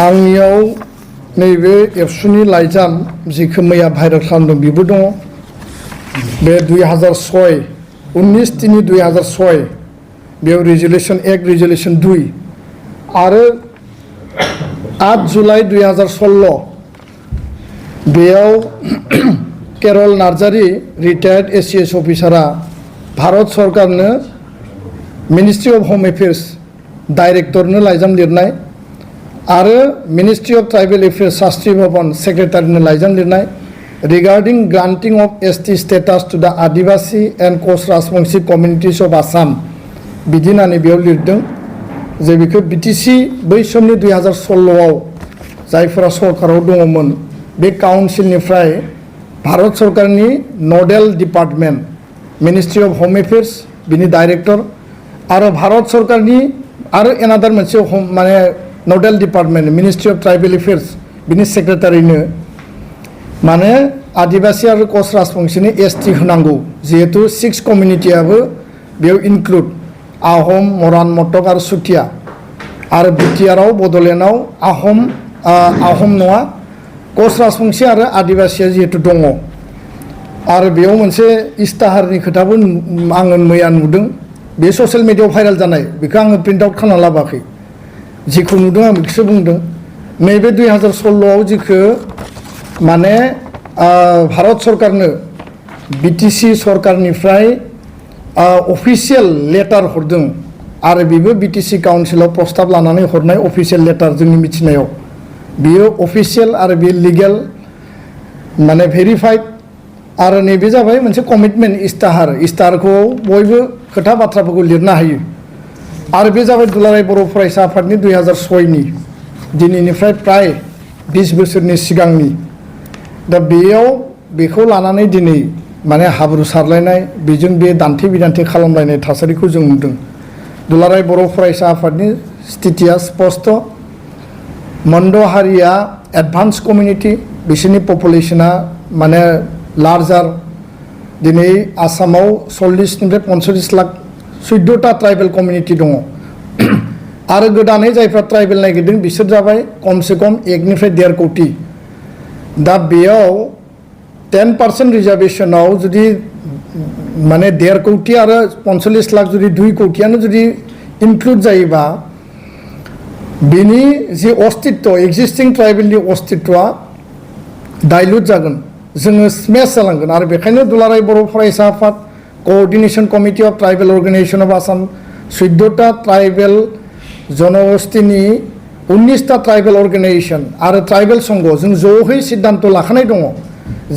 आंनियाव नैबे एबसुनि लाइजाम जिखौ मैया भाइरेल खालामदों बेबो दङ। बे 2006 19/3/2006 बेयाव रेजुलेसन एक्ट रेजुलेसन 2 आरो 8 जुलाइ 2016 बेयाव केरल नार्जारी रिटायार्ड एसीएस अफिसारा भारत सरकारनो मिनिस्ट्री अफ होम एफेयर्स डाइरेक्टरनो लाइजाम लिरनाय आरो ministry of tribal affairs Shastri Bhavan सेक्रेटारिनो लाइजाम लिरनाय regarding granting of ST status to the Adivasi and कोस्ट राजबंशी कम्युनिटीज अफ आसाम बिदि होननानै बेयाव लिरदों जे बेखौ बिटिसि बै समनि 2016 जायफोरा सरकाराव दङमोन बे काउन्सिलनिफ्राय भारत सरकारनि nodal department ministry of home affairs बिनि डाइरेक्टर आरो भारत सरकारनि आरो एनादार मोनसे माने nodal department ministry of tribal affairs बिनि सेक्रेटारिनो माने आदिवासी आरो कोस्ट राजबंशीनि एसटी होनांगौ जिहेतु 6 कम्युनिटीआबो बेयाव इनक्लुड आहम मरान मटक आरो सुथिया आरो बिटिआरआव बड'लेण्डआव आहम नङा कोस्ट राजबंशी आरो आदिवासीया जिहेतु दङ आरो बेयाव मोनसे इस्ताहारनि खोथाबो आङो मैया नुदों बे ससियेल मिडियायाव भाइरेल जानाय बेखौ आङो प्रिन्ट आउट खालामना लाबोआखै जिखौ नुदों आं बेखौसो बुंदों नैबे 2016 जिखौ माने भारत सरकारनो बिटिसि सरकारनिफ्राय अफिसियेल लेटार हरदों आरो बेबो बिटिसि काउन्सिलाव प्रस्ताब लानानै हरनाय अफिसियेल लेटार जोंनि मिथिनायाव बियो अफिसियेल आरो बे लिगेल माने भेरिफाइड आरो नैबे जाबाय मोनसे कमिटमेन्ट इस्ताहारखौ बयबो खोथा बाथ्राफोरखौ लिरनो हायो आरो बे जाबाय दुलाराय बर' फरायसा आफादनि 2006 दिनैनिफ्राय प्राय 20 बोसोरनि सिगांनि दा बेयाव बेखौ लानानै दिनै माने हाब्रु सारलायनाय बेजों बे दान्थे बिदान्थे खालामलायनाय थासारिखौ जों नुदों दुलाराय बर' फरायसा आफादनि स्थितिया स्पष्ट मोनद' हारिया एडभान्स कमिउनिटि बिसोरनि पपुलेसना माने लार्जार दिनै आसामाव 40निफ्राय 45 लाख 14टा ट्राइबेल कमिउनिटि दङ आरो गोदानै जायफ्रा ट्राइबेल नागिरदों बिसोर जाबाय खमसे खम 1निफ्राय 1.5 कोटि दा बेयाव 10% रिजार्वेशनाव जुदि माने 1.5 कोटि आरो 45 लाख जुदि 2 कोटियानो जुदि इनक्लुड जायोबा बेनि जे अस्तित्व एक्जिस्टिं ट्राइबेलनि अस्तित्वआ डाइल्युट जागोन जोङो स्मेश जालांगोन आरो बेखायनो दुलाराय बर' फरायसा आफाद coordination committee of tribal organisation of Assam 14टा ट्राइबेल जनगोष्ठीनि 19टा ट्राइबेल अर्गेनाइजेशन आरो ट्राइबेल संघ जों ज'है सिद्धान्त लाखानाय दङ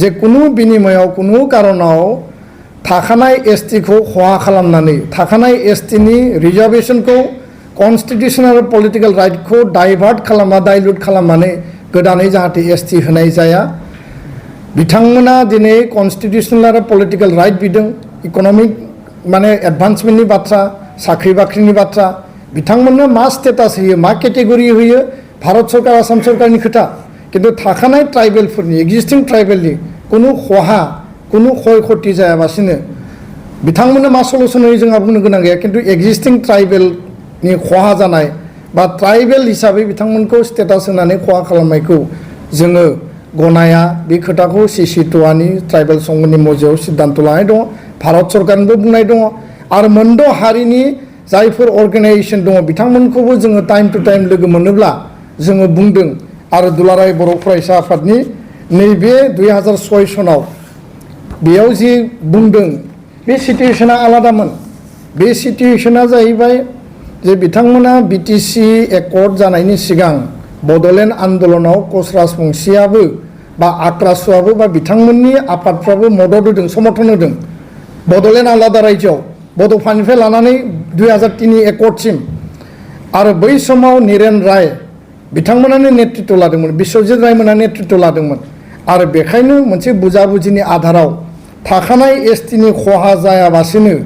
जे कुनु बिनिमयाव कुनु कारनाव थाखानाय एसटीखौ खहा खालामनानै थाखानाय एसटीनि रिजार्वेशनखौ कन्स्टिटिउसनेल आरो पलिटिकल राइटखौ डाइभार्ट डाइल्युट खालामनानै गोदानै जाहाथे एसटी होनाय जाया बिथांमोना दिनै कन्स्टिटिउसनेल आरो पलिटिकल राइट बिदों इकनमिक माने एडभान्समेन्टनि बाथ्रा साख्रि बाख्रिनि बाथ्रा बिथांमोननो मा स्टेटास होयो मा केटेगरि होयो भारत सरकार आसाम सरकारनि खोथा किन्तु थाखानाय ट्राइबेलफोरनि एक्जिस्टिं ट्राइबेलनि कुनु खहा कुनु क्षय क्षति जायाबासिनो बिथांमोननो मा सल्युसन होयो जोंहा बुंनो गोनां गैया किन्तु एक्जिस्टिं ट्राइबेलनि खहा जानाय बा ट्राइबेल हिसाबै बिथांमोनखौ स्टेटास होनानै खहा खालामनायखौ जोङो गनाया बे खोथाखौ सिसिट'आनि ट्राइबेल संघनि मजियाव सिद्धान्त लानाय दङ भारत सरकारनिबो बुंनाय दङ आरो मोनद' हारिनि जायफोर अर्गेनाइजेशन दङ बिथांमोनखौबो जोङो टाइम टु टाइम लोगो मोनोब्ला जोङो बुंदों आरो दुलाराय बर' फरायसा आफादनि नैबे 2006 सनाव बेयाव जि बुंदों बे सिटुएशना आलादामोन बे सिटुएशना जाहैबाय जे बिथांमोना बिटिसि एकर्ड जानायनि सिगां बड'लेण्ड आन्दलनाव कोस्ट राजबंशीयाबो बा आक्रासुआबो बा बिथांमोननि आफादफ्राबो मदद होदों समर्थन होदों बड'लेण्ड आलादा रायजोआव बड'फानिफ्राय लानानै 2003 एकर्डसिम आरो बै समाव निरेन राय बिथांमोनानो नेतृत्व लादोंमोन बिश्वजित रायमोना नेतृत्व लादोंमोन आरो बेखायनो मोनसे बुजाबुजिनि आधाराव थाखानाय एसटीनि खहा जायाबासिनो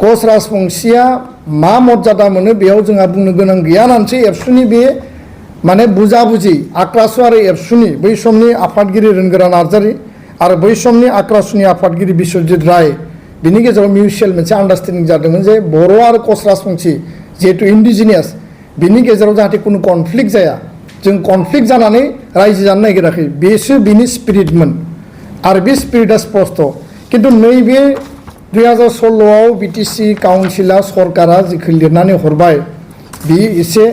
कोस्ट राजबंशीया मा मर्यादा मोनो बेयाव जोंहा बुंनो गोनां गैया होननानैसो एबसुनि बे माने बुजाबुजि आक्रासु आरो एबसुनि बै समनि आफादगिरि रोनगोरा नार्जारी आरो बै समनि आक्रासुनि आफादगिरि बिश्वजित राय बिनि गेजेराव मिउचुएल मोनसे आन्डारस्टेन्डिं जादोंमोन जे बर' आरो कोस्ट राजबंशी जिहेतु इन्डिजिनियास बिनि गेजेराव जाहाथे कुनु कनफ्लिक्ट जाया जों कनफ्लिक्ट जानानै रायजो जानो नागिराखै बेसो बिनि स्पिरिटमोन आरो बे स्पिरिटआ स्पस्ट किन्तु नैबे 2016आव बिटिसि काउन्सिला सरकारा जिखौ लिरनानै हरबाय बे एसे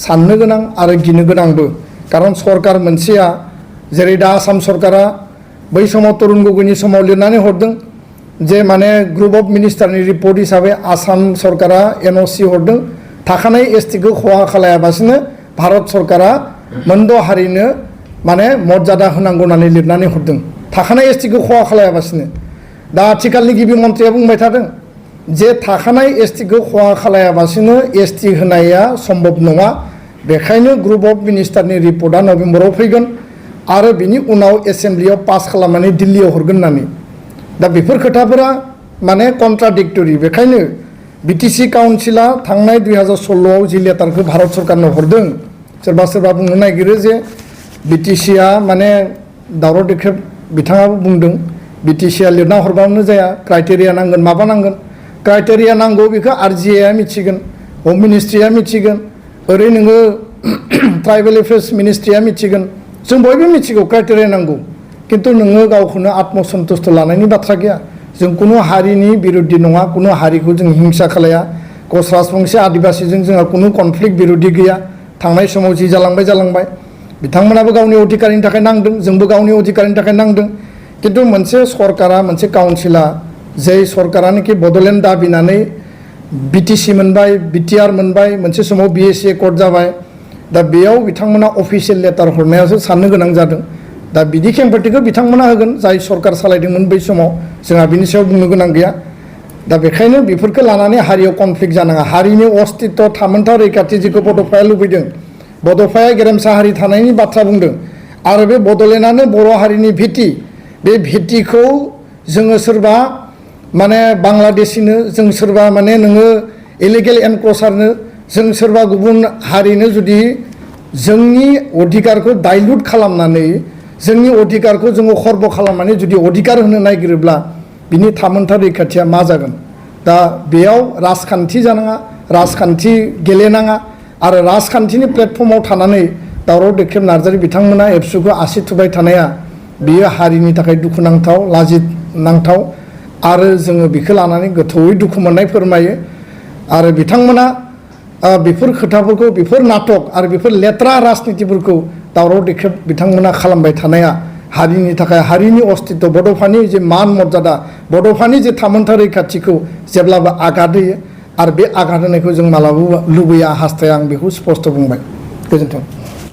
साननो गोनां आरो गिनो गोनांबो कारण सरकार मोनसेया जेरै दा आसाम सरकारा बै समाव तरुण गगैनि समाव लिरनानै हरदों जे माने ग्रुप अफ मिनिस्टारनि रिपर्ट हिसाबै आसाम सरकारा एनअसि हरदों थाखानाय एसटिखौ खहा खालायाबासिनो भारत सरकारा मोनद' हारिनो माने मर्यादा होनांगौ होननानै लिरनानै हरदों थाखानाय एसटिखौ खहा खालायाबासिनो दा आथिखालनि गिबि मन्थ्रिया बुंबाय थादों जे थाखानाय एसटिखौ खहा खालायाबासिनो एसटि होनाया सम्भब नङा बेखायनो ग्रुप अफ मिनिस्टारनि रिपर्टआ नभेम्बराव फैगोन आरो बिनि उनाव एसेम्ब्लियाव पास खालामनानै दिल्लीयाव हरगोन होननानै दा बेफोर खोथाफोरा माने कन्ट्राडिक्टरि बेखायनो बिटिसि काउन्सिला थांनाय 2016आव जि लेटारखौ भारत सरकारनो हरदों सोरबा सोरबा बुंनो नागिरो जे बिटिसिआ माने दावराव देख्रेब बिथाङाबो बुंदों बिटिसिआ लिरना हरबानो जाया क्राइटेरिया नांगोन माबा नांगोन क्राइटेरिया नांगौ बेखौ आरजिएआ मिथिगोन होम मिनिस्ट्रिया मिथिगोन ओरै नोङो ट्राइबेल एफेयार्स मिनिस्ट्रिया मिथिगोन जों बयबो मिथिगौ क्राइटेरिया नांगौ किन्तु नोङो गावखौनो आत्मसन्तुष्ट लानायनि बाथ्रा गैया जों कुनु हारिनि बिरुद्दि नङा कुनु हारिखौ जों हिंसा खालाया कच राजबंशी आदिबासीजों जोंहा कुनु कनफ्लिक्ट बिरुद्दि गैया थांनाय समाव जि जालांबाय बिथांमोनाबो गावनि अधिकारनि थाखाय नांदों जोंबो गावनि अधिकारनि थाखाय नांदों किन्तु मोनसे सरकारा मोनसे काउन्सिला जाय सरकारानोखि बड'लेण्ड दाबिनानै बिटिसि मोनबाय बिटिआर मोनबाय मोनसे समाव बिएसि एकर्ड जाबाय दा बेयाव बिथांमोना अफिसियेल लेटार हरनायासो साननो गोनां जादों दा बिदि खेंफोरथिखौ बिथांमोना होगोन जाय सरकार सालायदोंमोन बै समाव जोंहा बिनि सायाव बुंनो गोनां गैया दा बेखायनो बेफोरखौ लानानै हारियाव कनफ्लिक्ट जानाङा हारिनि अस्तित्व थामोनथा रैखाथि जिखौ बड'फाया लुबैदों बड'फाया गेरेमसा हारि थानायनि बाथ्रा बुंदों आरो बे बड'लेण्डआनो बर' हारिनि भिटि बे भिटिखौ जोङो सोरबा माने बांलादेशिनो जों सोरबा माने नोङो इलिगेल एनक्ल'सारनो जों सोरबा गुबुन हारिनो जुदि जोंनि अधिकारखौ डाइल्युट खालामनानै जोंनि अधिकारखौ जोङो खर्ब खालामनानै जुदि अधिकार होनो नागिरोब्ला बिनि थामोनथा रैखाथिया मा जागोन दा बेयाव राजखान्थि जानाङा राजखान्थि गेलेनाङा आरो राजखान्थिनि प्लेटफर्माव थानानै दावराव देख्रेब नार्जारी बिथांमोना एबसुखौ आसि थुबाय थानाया बियो हारिनि थाखाय दुखुनांथाव लाजिनांथाव आरो जोङो बेखौ लानानै गोथौयै दुखु मोननाय फोरमायो आरो बिथांमोना बेफोर खोथाफोरखौ बेफोर नाटक आरो बेफोर लेथ्रा राजनितिफोरखौ दावराव देख्रेब बिथांमोना खालामबाय थानाया हारिनि थाखाय हारिनि अस्तित्व बड'फानि जे मान मर्यादा बड'फानि जे थामोनथा रैखाथिखौ जेब्लाबो आघात होयो आरो बे आघात होनायखौ जों मालाबाबो लुबैया हास्थाया आं बेखौ स्पष्ट बुंबाय गोजोन्थों।